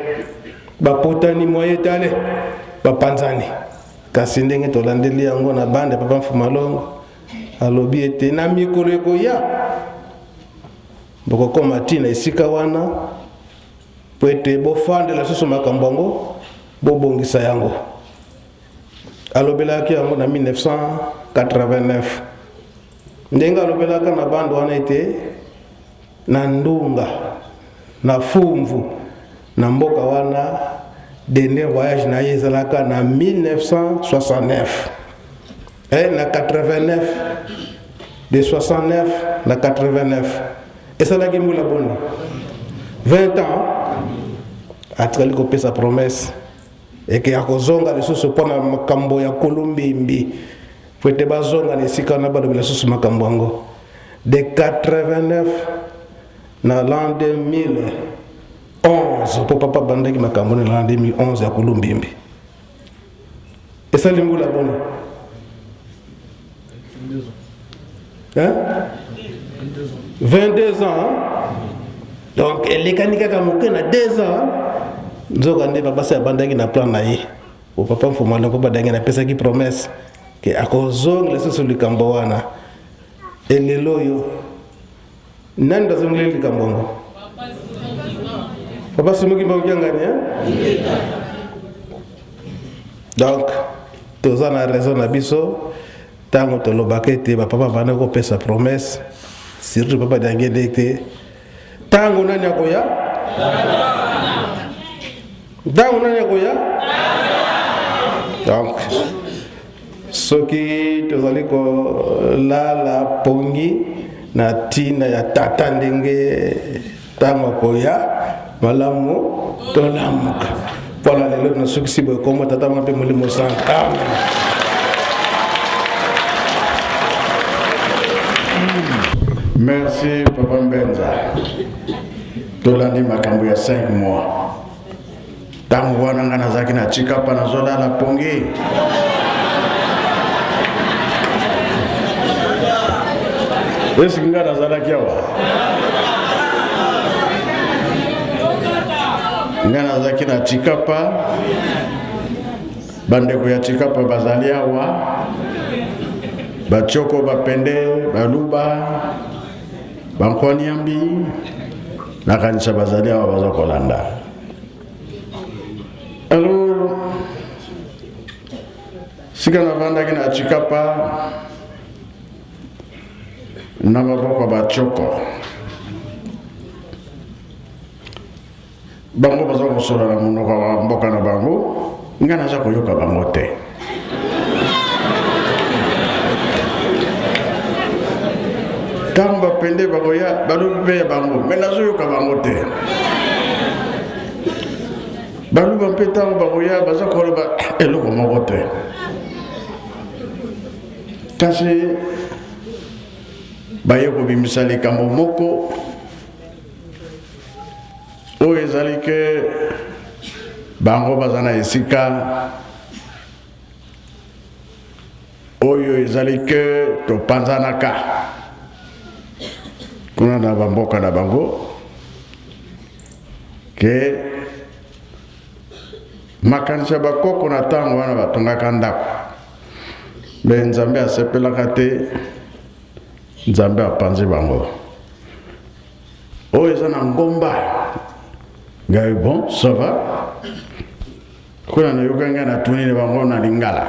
Bapotani moye etale, bapanzani. Kasi ndenge tolandeli yango na bande, Papa Mfumalongo alobi ete na mikolo ekoya bokokoma ti na esika wana mpo ete bofandela lisusu makambo yango, bobongisa yango. Alobelaki yango na 1989, ndenge alobelaka na bande wana ete na Ndunga na Fumvu na mboka wana, dernier voyage na ye ezalaka na 1969, na 89, de 69 na 89, esalaki mbula boni? 20 ans. Atikali kopesa promesse eke akozonga lisusu mpona makambo ya Kulumbimbi, po ete bazonga na esika wana, balobela lisusu makambo yango. De 89 na l'an 2011, mpo papa bandaki makambo na l'an 2011 ya Kulumbimbi, esali mbula boni, hein? 22 ans. Donc elekani kaka moke na 2 ans. Nzoka nde babasi abandaki na plan na ye, o Papa Mfumalongo badangi napesaki promesse ke akozonga lisusu likambo wana. Elelo oyo nani bazongeli likambo yango? Papa Simoki Mbangu Kiangani. Donc toza na raison na biso ntango tolobaka ete bapapa banda kopesa promesse, surtout Papa Diangende, ete ntango nani akoya, ntango nani akoya. Donc soki tozali kolala pongi na ntina ya tata ndenge ntango akoya, malamu tolamuka. Mpona lelo nasukisi boye. Kombo Tata, Mwana mpe Molimo Santo, amen. Merci, Papa Mbenza. Tolandi makambo ya 5 mois. Ntango wana ngai nazalaki na Tshikapa, nazolala pongi. Esiki ngai nazalaki awa, ngai nazalaki na Tshikapa. Bandeko ya Tshikapa bazali awa, Batioko, Bapende, Baluba, Bankwaniambi, nakanisa bazali awa, baza kolanda. Alors sika navandaki na Tshikapa na maboko ya Batioko, bango baza kosola na monoko ya mboka na bango, ngai naza koyoka bango te. Ntango Bapende bakoya, balobi mpe ya bango, me nazoyoka bango te. Baluba mpe ntango bakoya, baza koloba eloko moko te. Kasi baye kobimisa likambo moko oyo ezali ke bango baza na esika oyo ezali ke topanzanaka kuna na bamboka na bango, ke makanisi ya bakoko na ntango wana batongaka ndako, me Nzambe asepelaka te, Nzambe apanzi bango oyo eza na ngomba. Ngai, bon, ça va. Kuna nayoka, ngai natuni bango na lingala,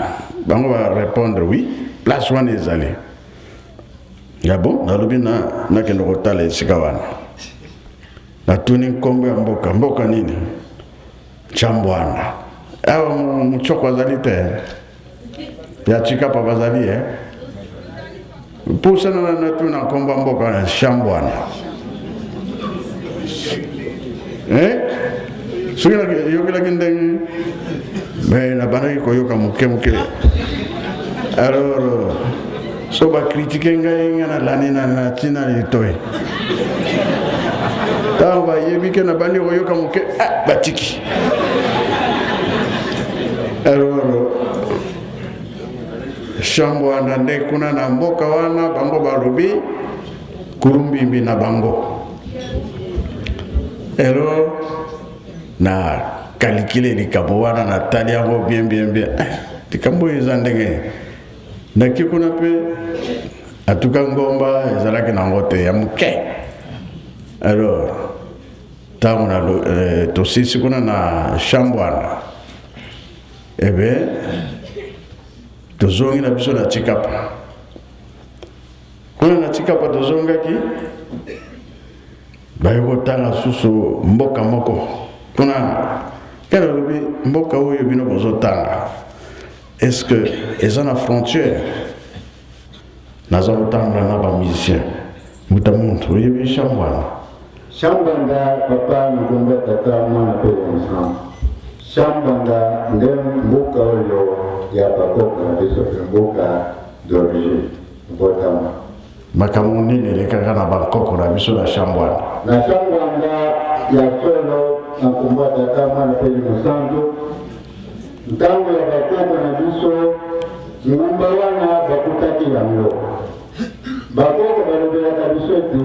bango barépondre: oui, place wana ezali ya bon. Nalobi na nakende kotala esika wana. Natuni nkombo ya mboka, mboka nini? Chambwana. Awa Muchoko azali te, ya Tshikapa bazali e pusana na natuna nkombo ya mboka wana Chambwana. Eh? Soki yokelaki ndenge me nabandaki koyoka moke moke. Alors so bacritiquer ngai, ngai nalandi na ntina litoi. Ntango bayebi ke nabandi koyoka moke, ah, batiki. Alors chambre wana nde kuna na mboka wana bango balobi Kulumbimbi na bango. Elo na kalikile likambo wana, natali yango bien bien bien, eh, likambo oyo eza ndenge naki kuna mpe atuka ngomba ezalaki nango te ya moke. Alors ntango na eh, tosilisi kuna na Chambwanda, ebe tozongi na biso na Tshikapa. Kuna na Tshikapa tozongaki, baye kotanga susu mboka moko kuna. Kala alobi mboka oyo bino bozotanga, est ce que eza na frontière? Naza kotambola na bamusicien muta muntu oyebi Chambwanda. Chambwanda papa nkombo ya tata mwana mpe ya mosantu. Chambwanda nde mboka oyo ya bakoko na biso mpe mboka d'origine mbotama. Makambo nini elekaka na bankoko na biso na Chambwanda? Na Chambwanda ya solo na nkombo ya tata mwana mpe mosantu, ntango ya bakoko na biso ngumba wana bakutaki yango. Bakoko balobelaka biso ete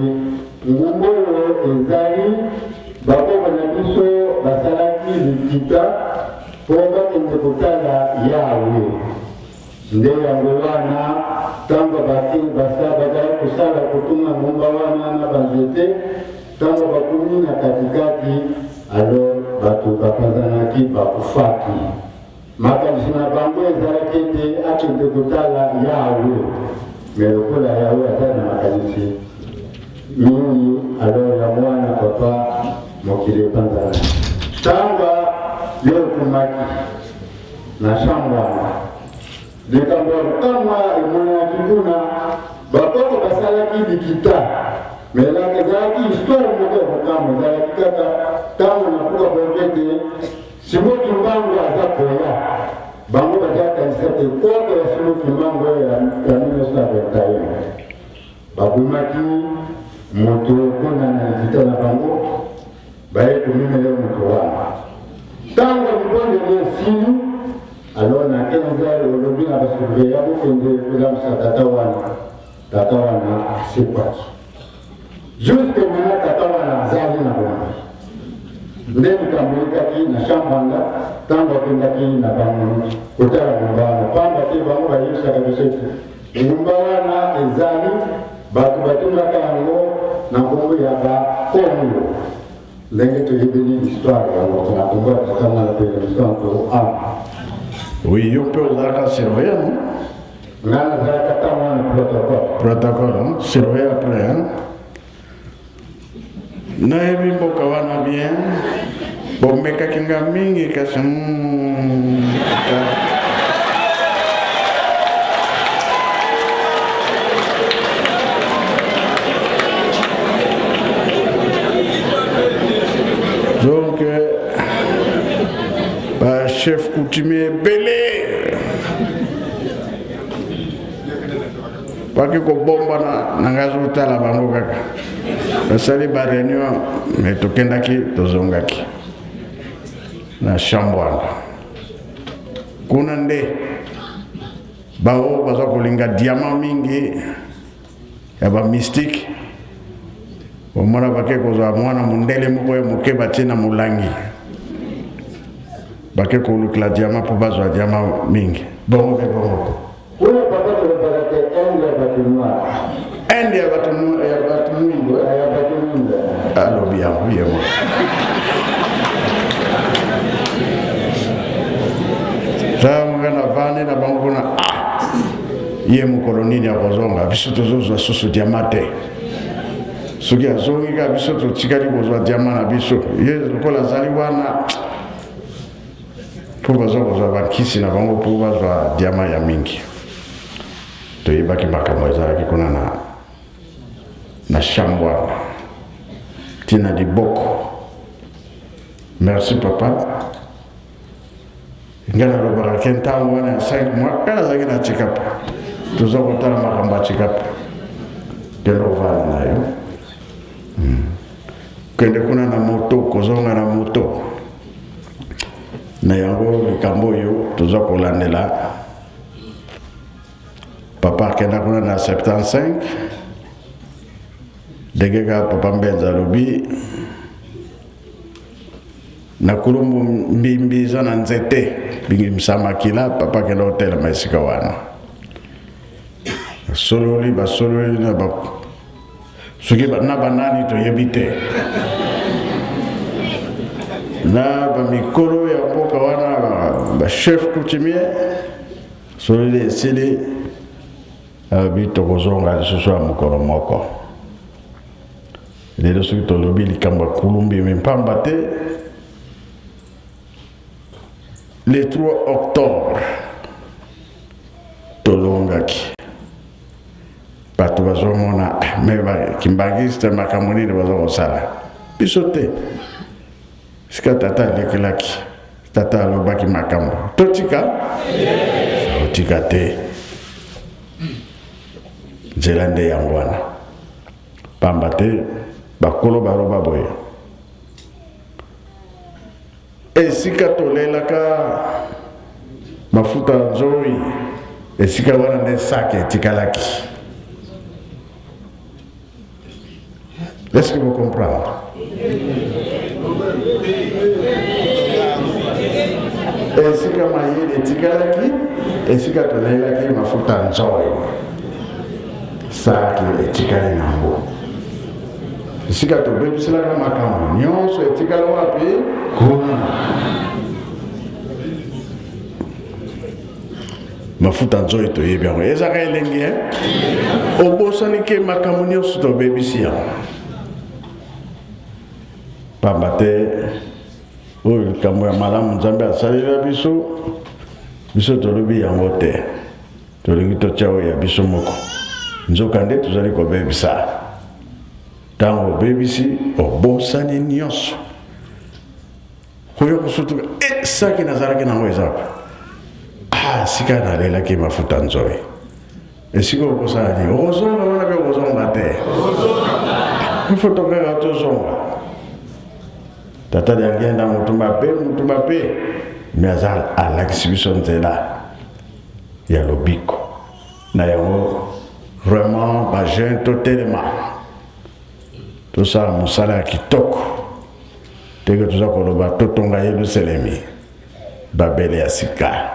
ngumba oyo ezali bakoko na biso basalaki likita mpo bakende kotala Yawe. Nde yango wana ntango bazali kosala kotunga ngumba wana na banzete, ntango bakomi na katikati, alors bato bapanzanaki, bakufaki. Makanisi na bango ezalaki ete akende kotala Yawe, me lokola Yawe aza na makanisi mingi, alors yango wana papa mokili epanzanaki. Ntango yo okomaki na chambre wana, likambo ya kokamwa emonanaki kuna, bakoko basalaki likita, me ezalaki histoire moko ya kokamwa, ezalaki kaka ntango nakuka boyoki ete Simon Kimbangu aza koya, bango baza kanisa te koko ya Simon Kimbangu oyo ya 1921 babomaki moto kuna na likita na bango, baye komemela moto wana. Ntango libondeli esili, alors na 15 heures olobi na basurveillant bokende kolamisa tata wana. Tata wana asekwaki. Jusque maintenant tata wana azali na bomoi. Nde likambo elekaki na Chambwanda ntango akendaki na bango kotala ngumba wana, pamba te bango bayebisaka biso ete ngumba wana ezali bato batungaka yango na nkombo ya Bakongo, ndenge toyebeli histoire yango na nkombo ya tata mwana mpe mosantu. Amen. Oui, yo mpe ozalaka surveillant, non? Nga nazalaka ntango wana protocole. Protocole, hein? Surveille après, hein? Nayebi mboka wana bien. Bomekaki nga mingi kasi Donc, ba chef coutumier ebele baki kobombana na ngai, azotala bango kaka basali ba réunion, me tokendaki, tozongaki na Chambwanda. Kuna nde bango baza kolinga diamant mingi ya bamystique. Omona bake kozwa mwana mondele moko ya moke, batie na molangi, bake kolukela diamant mpo bazwa diamant mingi. Bongo mpe bongo. Kuna papa tolobaka te Inde ya bato noir. Inde ya bato ya bato mwindu. Ya bato mwindu. Alobi yango ye moko. Ntango nga navandi na bango kuna, ah, ye mokolo nini akozonga? Biso tozozwa susu diama te. Soki azongi kaka, biso totikali kozwa diama na biso. Ye lokola azali wana mpo baza kozwa bankisi na bango mpo bazwa diama ya mingi. Toyebaki makambo ezalaki kuna na Chambwanda ntina liboko. Merci papa. Ngai nalobaka ke ntango wana ya 5 mois ngai nazalaki na Tshikapa, toza kotala makambo ya Tshikapa. Kende kovanda na yo, kende kuna na moto, kozonga na moto na yango. Likambo oyo toza kolandela, papa akenda kuna na 75, ndenge kaka papa Mbenza alobi. Na kulumbu mbimbi eza na nzete bingimisa makila papa akenda kotelema esika wana basololi basololi na ba soki na banani toyebi te na bamikolo ya mboka wana bachef coutumier sololi esili alobi tokozonga lisusu ya mokolo moko Lelo soki tolobi likambo ya kulumbimi mpamba te le 3 octobre tolongaki bato bazomona ah, me kimbangiste makambo nini baza kosala biso te sika tata alekelaki tata alobaki makambo totika totika te nzela nde yango wana Pamba te bakolo baloba boye, esika tolelaka mafuta ya nzoi, esika wana nde saki etikalaki. Est-ce que vous comprenez? Esika mayele etikalaki, esika tolelaki mafuta ya nzoi. Saki etikali nango esika tobebiselaka makambo nyonso etikali wapi? Kuna. Mafuta nzoi toyebi yango ezaka elengi eh? Obosani ke makambo nyonso tobebisi yango pamba te oyo likambo ya malamu Nzambe asalela biso, biso tolobi yango te. Tolingi totya oyo ya biso moko, nzokande tozali kobebisa. Ntango obebisi, obosani nyonso. Koya kosutuka, e saki nazalaki nango eza wapi? Ah, sika nalelaki mafuta nzoi. Esika okosala nini? Okozonga wana mpe okozonga te. Ifo tokaka tozonga. Tata Diangienda motu mabe, motu mabe, me aza alakisi biso nzela. ya lobiko na yango vraiment ba jeune totelema tosala mosala ya kitoko ndenge toza koloba totonga yelusalemi babele ya sika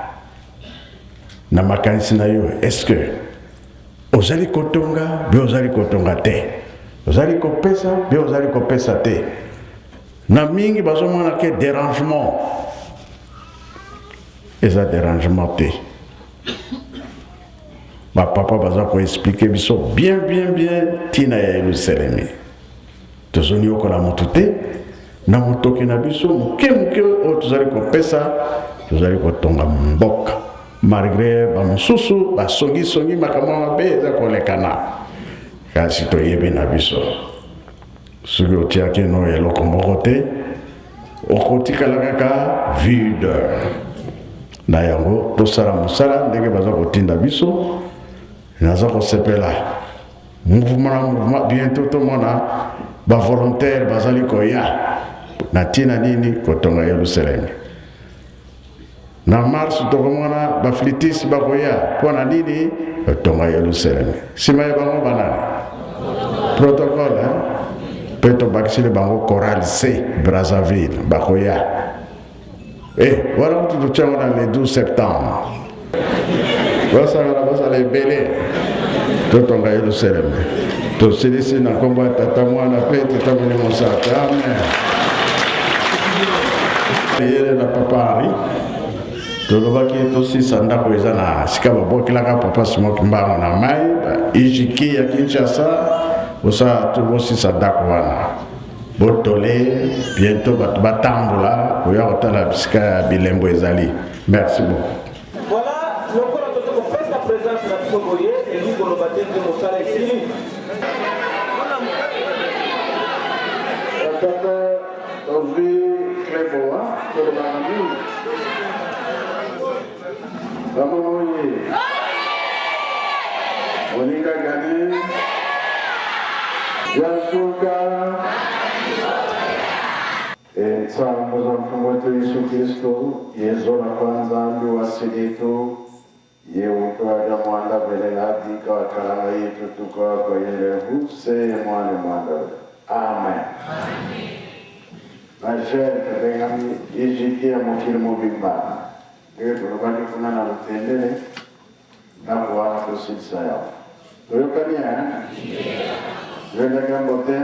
na makanisi na yo est-ce que ozali kotonga be ozali kotonga te ozali kopesa be ozali kopesa te na mingi bazomona ke dérangement Eza derangement te. Ba papa baza ko expliquer biso bien bien bien tina ya Yelusalemi. Tozoniokola motu te na motoki na biso moke moke oyo tozali kopesa, tozali kotonga mboka malgre bamosusu basongisongi makambo mabe eza kolekana, kasi toyebi na biso Soki otiaki no eloko moko te, okotikala kaka vide. Na yango tosala mosala ndenge baza kotinda biso. Naza kosepela mouvement na mouvement, bientôt tomona ba volontaire bazali koya na ntina nini kotonga Yelusalemi. Na mars tokomona ba flitis bakoya mpo na nini kotonga Yelusalemi. Nsima ya bango banani? Protocole hein? Mpe tobakiseli bango chorale C Brazzaville bakoya. Eh, wana kutu totya yango na le 12 septembre. Basangana bazala ebele totonga Yelusalemi. Tosilisi na nkombo ya Tata, Mwana mpe Tata Molimo Santu. Amen. Yele na Papa Henri tolobaki tosisa ndako eza na sika babwakelaka Papa Simon Kimbangu na mai ijiki ya Kinshasa bosala bosisa ndako wana botole bientôt bato batambola koya kotala bisika ya bilembo ezali. Merci beaucoup. Voilà, lokola toza kopesa présence na biso boye, elingi koloba te nde mosala esili. Tata ozwi Cleboa tolobaka mingi mama oye moninga gani ya suka Nsambo za Mfumu wetu Yesu Kristo, yezola kwa Nzambi wa silitu, ye utwaga mwanda vele adika wa kalanga yetu tuka kwa yele huse mwane mwanda vele. Amen. Ba jeunes tobengami IJK ya mokili mobimba ndenge tolobaki kuna na Lutendele, ndako wana tosilisa yango. Toyokani hein? Toyokaki yango te?